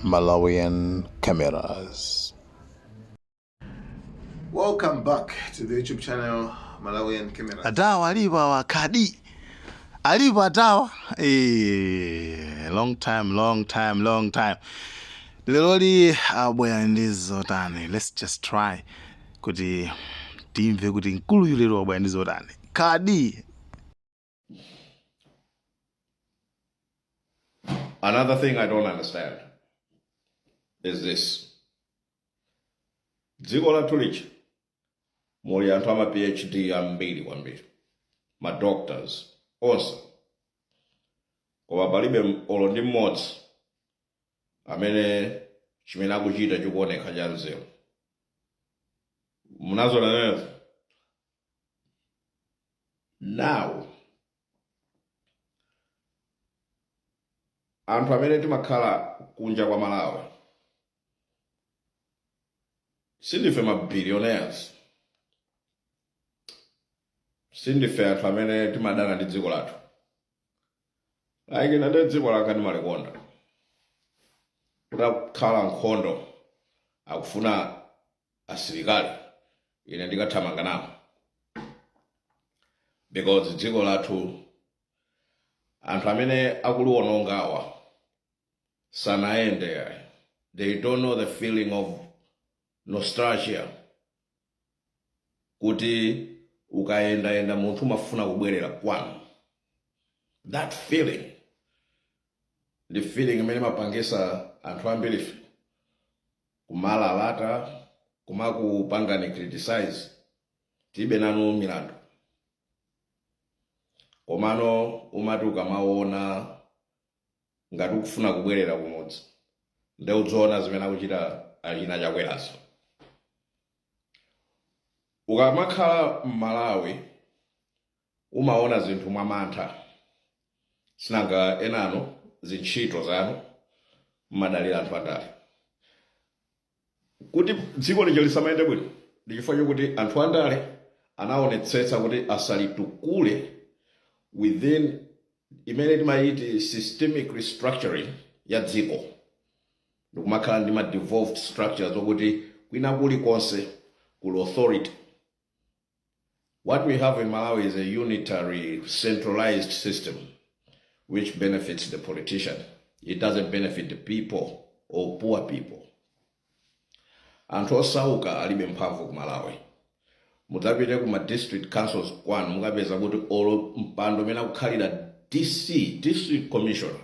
Malawian Cameras. Welcome back to the YouTube channel Malawian Cameras. Atawa alipo awa kadi alipo atawa eh, long time, long time, long time. Leroli abwera ndi zotani? Let's just try kuti timve kuti mkuluyu lero wabwera ndi zotani kadi. Another thing I don't understand is this. Dziko lathu lija muli anthu ama PhD ambiri kwambiri, ma doctors onse, koma palibe olo ndi mmodzi amene chimene akuchita chikuoneka cha nzeru. Munaziona zimenezo? Now anthu amene timakhala kunja kwa Malawi sindife ma billionaires, sindife anthu amene timadana ndi dziko lathu. Like ine nde dziko langa ndimalikonda. Kutakhala nkhondo akufuna asilikali, ine ndikathamanga nawo because dziko lathu anthu amene akuliwonongawa sanayende ayi. They don't know the feeling of nostalgia, kuti ukayendayenda munthu umafuna kubwerera kwanu. That feeling ndi feeling imene imapangisa anthu ambirife kumalalata, kumakupangani criticize. Tilibe nanu milandu, komano umati ukamaona ngati ukufuna kubwerera kumudzi nde udzoona zimene akuchita achina Chakwerazo. Ukamakhala m'Malawi umaona zinthu mwamantha, sinanga enanu zintchito zanu mmadalira anthu andale. Kuti dziko lija lisamayende bwino ndi chifukwa chokuti anthu andale anaonetsetsa kuti asalitukule within imene timayiti systemic restructuring ya dziko, ndikumakhala ndi ma devolved structures okuti kwina kulikonse kuli authority. What we have in Malawi is a unitary, centralized system which benefits the politician. It doesn't benefit the people or poor people. Anthu osauka alibe mphamvu ku Malawi. Mudzapite ku ma district councils kwanu mukapeza kuti olo mpando umene akukhalira DC, district commissioner,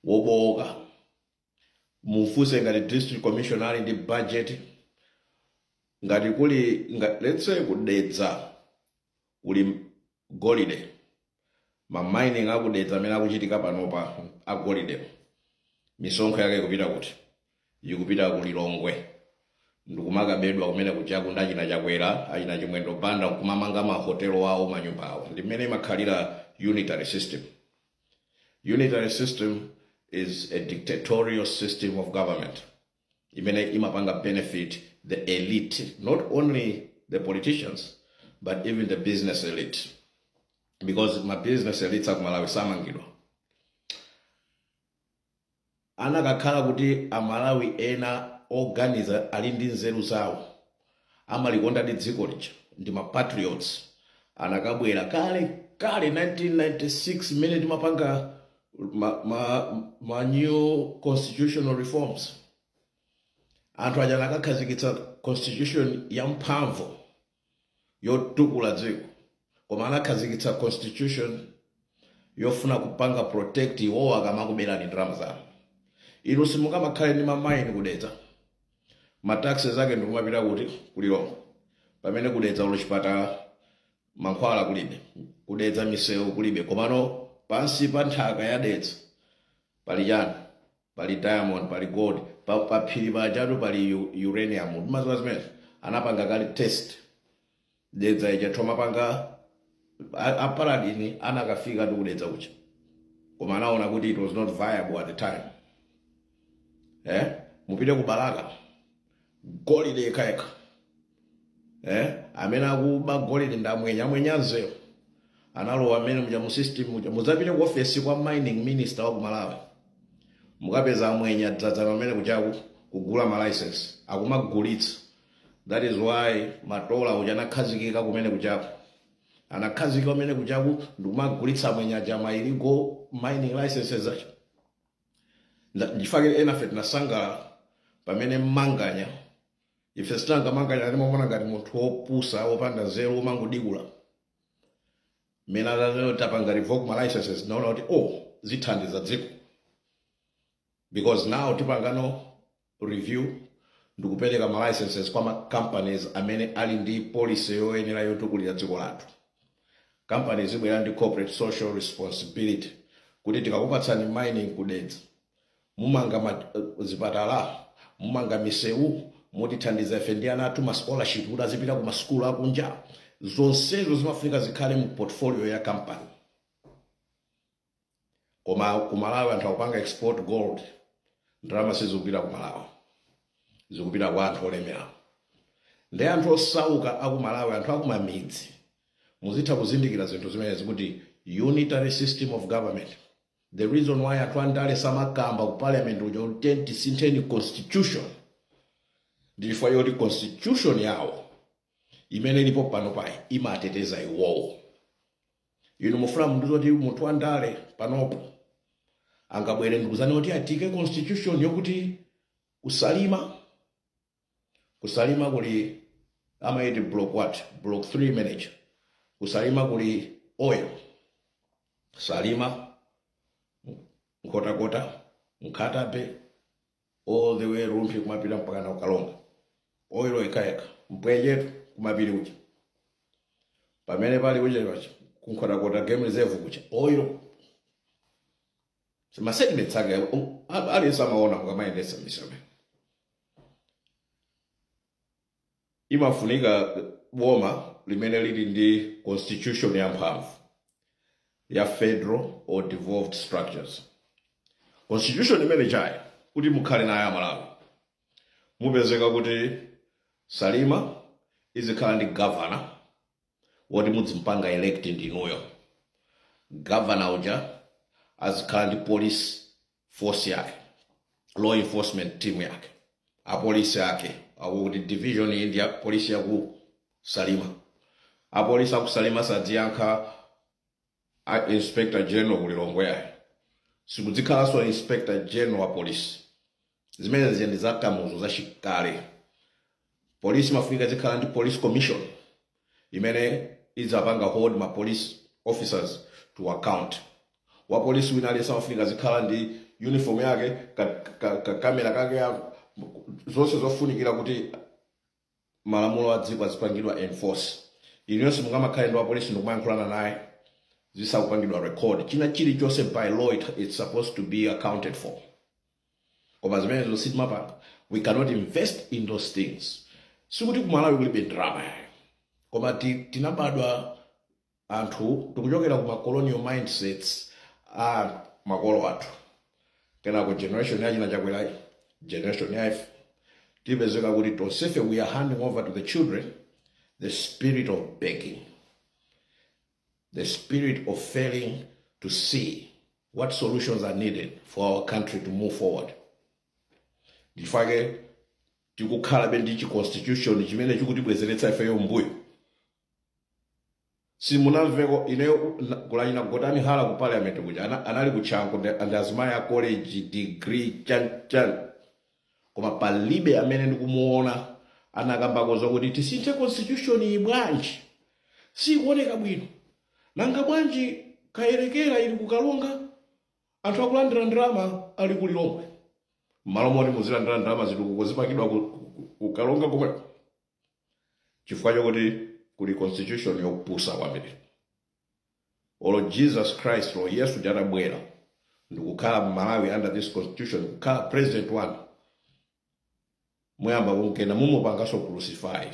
wobowoka. Mufunse ngati district commissioner ali ndi budget, ngati kuli let's say ku Dedza kuli golide, ma mining aku Dedza amene akuchitika panopa a golide, misonkho yake ikupita kuti? Ikupita ku Lilongwe ndikumakabedwa kumene kujaku ndi achina Chakwera, achina Chimwendo Banda, nkumamanga mahotelo awo, manyumba awo. Ndi mmene imakhalira unitary system. Unitary system is a dictatorial system of government imene imapanga benefit the elite, not only the politicians but even the business elite, because ma business elites aku Malawi samangidwa. Anakakhala kuti Amalawi ena oganiza ali ndi nzeru zawo, amalikondadi dziko lija, ndi ma patriots, anakabwera kale kale 1996 mmene timapanga ma new constitutional reforms. Anthu aja anakakhazikitsa constitution ya mphamvu yotukula dziko, koma anakhazikitsa constitution yofuna kupanga protect iwowo akamakuberani ndalama zanu. Inu simungamakhale ndi ma mine ku Dedza, ma taxes ake ndikumapita kuti? Ku Lilongwe, pamene ku Dedza olo chipatala mankhwala kulibe, ku Dedza misewu kulibe, komano pansi pa nthaka ya Dedza pali chani? Pali diamond, pali gold, pa phiri pajatu pali uranium. Mumaziwa zimenezo? Anapanga kale test Dedza ija tomapanga a Paladin anakafika ndi ku Dedza kuja, koma anaona kuti it was not viable at the time. Eh? Mupite ku Balaka, golide yekhayekha. Eh? Amene akuba golide ndi amwenye, amwenye anzeru analowa amene muja mu system muja. Mudzapite ku ofesi kwa mining minister wa ku Malawi. Mukapeza amwenye adzadzana pamene kuchaku kugula ma license akumagulitsa. That is why matola uja anakhazikika kumene kuchaku, anakhazikika kumene kuchaku ndikumagulitsa amwenye aja ma illegal mining licenses aja. Ndifake enafe tinasangalala pamene Manganya, ife sitinanga Manganya timamuona ngati munthu wopusa, wopanda nzeru, womangodikula. Mmene atatero tapanga revoke ma licenses, naona kuti, oh, zithandiza dziko because now tipangano review ndikupereka ma licenses kwa ma companies amene ali ndi policy yoyenera yotukulira dziko lathu. Companies zibwera ndi corporate social responsibility kuti tikakupatsani mining kudedza, mumanga zipatala, mumanga misewu, mutithandiza ife ndi ana athu ma scholarship kuti azipita ku masukulu akunja. Zonsezo zimafunika zikhale mu portfolio ya company. Koma ku Malawi anthu akupanga export gold, ndalama sizikupita ku Malawi, zikupita kwa anthu olemera. Ndi anthu osauka aku Malawi, anthu akumamidzi, muzitha kuzindikira zinthu zimenezi kuti unitary system of government, the reason why anthu andale samakamba ku parliament uja kuti tisintheni constitution ndi chifukwa choti constitution yawo imene ilipo pano payi imateteza iwowo. Inu mufuna munthu kuti munthu wandale panopo angabwere ndikuzani kuti atike constitution yokuti kusalima, kusalima kuli amaiti block what, block 3 manager, kusalima kuli oil, Salima, Nkhotakota, Nkhata Bay, all the way Rumphi kumapita mpaka na Ukalonga, oil ikayeka mpwechetu kumapiri kuja pamene pali kuja pacha kuNkhotakota Game Reserve kuja, oil. Ma sediments ake aliyense amaona mukamayendetsa misewu. Imafunika boma limene lili ndi constitution yamphamvu ya federal or devolved structures. Constitution imene chayi kuti mukhale nayo Amalawi, mupezeka kuti Salima izikhala ndi governor woti mudzimpanga elect ndinuyo. Governor uja azikhala ndi police force yake, law enforcement team yake, apolisi ake akuti division iyi ndi ya polisi yaku Salima. Apolisi aku Salima sadziyankha a inspector general kulilongwe ayi, sikudzikhalanso inspector general wa polisi. Zimene zija ndi za Kamuzu, zachikale. Polisi imafunika zikhala ndi police commission imene idzapanga hold ma police officers to account. Wa polisi wina aliyense amafunika zikhala ndi uniform yake, ka kamera kake, zonse zofunikira kuti malamulo a dziko azipangidwa enforce. Inuyonse mungamakhale ndi wa polisi ndikumayankhulana naye zisakupangidwa record. China chilichonse by law it's supposed to be accounted for, koma zimenezo sitimapanga. We cannot invest in those things. Sikuti kumalawi kulibe ndalama yayo, koma tinabadwa anthu tikuchokera ku ma colonial mindsets a makolo athu. Kenako generation yachina Chakwerayi, generation yaife, tipezeka kuti tonsefe we are handing over to the children the spirit of begging, the spirit of failing to see what solutions are needed for our country to move forward. Ndifake tikukhalabe ndi chi constitution chimene chikutibwezeretsa ifeyo mbuyo. Simunamveko ineyo kulachina Gotani Hala ku parliament kuja, anali kutchanko ndi azimayi a college degree chan chan, koma palibe amene ndikumuona anakambako zokuti tisinthe constitution iyi, bwanji sikuoneka bwino, nanga bwanji Kayelekera ili kukalonga, anthu akulandira ndalama ali kulilongwe, m'malo moti muzilandira ndalama zitukuko zipangidwa kukalonga komweko, chifukwa chokuti kuli constitution yopusa kwambiri. Olo Jesus Christ or Yesu atabwera ndikukhala mMalawi under this constitution, kukhala president wanu, muyamba kumkena, mumupanganso crucify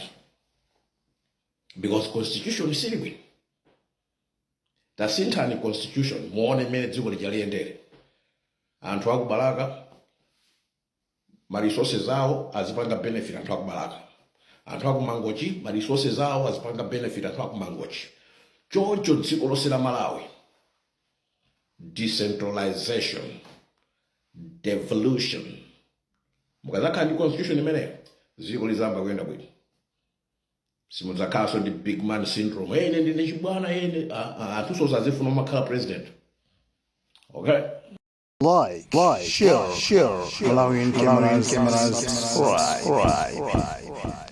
because constitution sili bwino. Tasinthani constitution, muone mmene dziko lija liyendere. Anthu akubalaka ma resources awo azipanga benefit anthu akubalaka, anthu akumangochi ma resources awo azipanga benefit anthu akumangochi, choncho dziko lonse la Malawi. Decentralization. Devolution. Mukadzakhala ndi constitution imeneyo, dziko lizayamba kuyenda bwino. Simudzakhalanso ndi big man syndrome. Ene ndine chibwana, ene anthuso sazifuna umakhala president. Okay. Like, share, share, Malawian cameras, subscribe.